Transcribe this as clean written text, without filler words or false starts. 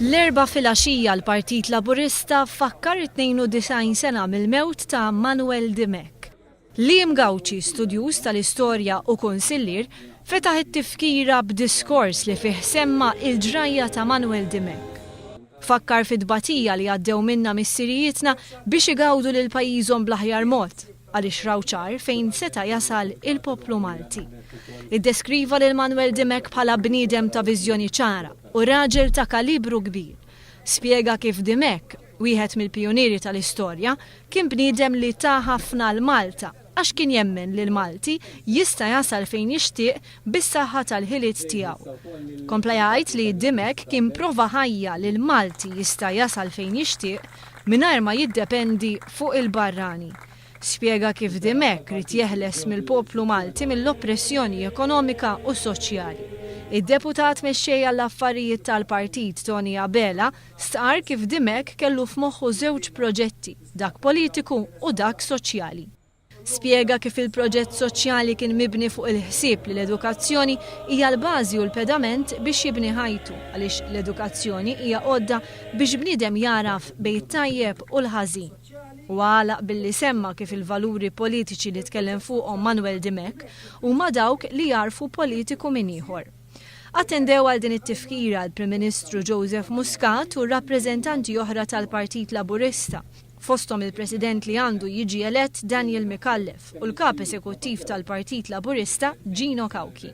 L-Erbgħa filgħaxija l-Partit Laburista fakkar it-92 sena mill-mewt ta' Manuel Dimech. Liam Gauci, studjuż tal-istorja u kunsillier, fetaħ it-tifkira b'diskors li fih semma il-ġrajja ta' Manuel Dimech. Fakkar fit-tbatija li għaddew minnha missirijietna biex igawdu lil pajjiżhom bl-aħjar mod, għaliex raw ċar fejn seta' jasal il-poplu Malti. Iddeskriva lil Manuel Dimech bħala bniedem ta' viżjoni ċara u raġel ta' kalibru kbir. Spjega kif Dimech, wieħed mill-pijunieri tal-istorja, kien bniedem li ta ħafna 'l Malta għax kien jemmen li l-Malti jista' jasal fejn jixtieq bis-saħħa tal-ħiliet tiegħu. Kompla jgħid li Dimech kien prova ħajja li l-Malti jista' jasal fejn jixtieq mingħajr ma jiddependi fuq il-barrani. Spjega kif Dimech ried jeħles mill-poplu Malti mill-oppressjoni ekonomika u soċjali. Id-Deputat Mexxej għall-Affarijiet tal-Partit Tony Abela stqarr kif Dimech kellu f'moħħu żewġ proġetti, dak politiku u dak soċjali. Spjega kif il-proġett soċjali kien mibni fuq il-ħsieb li l-edukazzjoni hija l-bażi u l-pedament biex jibni ħajtu għaliex l-edukazzjoni hija għodda biex bniedem jagħraf bejn it-tajjeb u l-ħażin. Huwa għalaq billi semma kif il-valuri politiċi li tkellem fuqhom Manuel Dimech huma dawk li jagħrfu politiku minn ieħor. Attendew għal din it-tifkira l-Prim Ministru Joseph Muscat u rappreżentanti oħra tal-Partit Laburista, fosthom il-President li għandu jiġi elett Daniel Micallef u l-Kap Esekuttiv tal-Partit Laburista Gino Cauchi.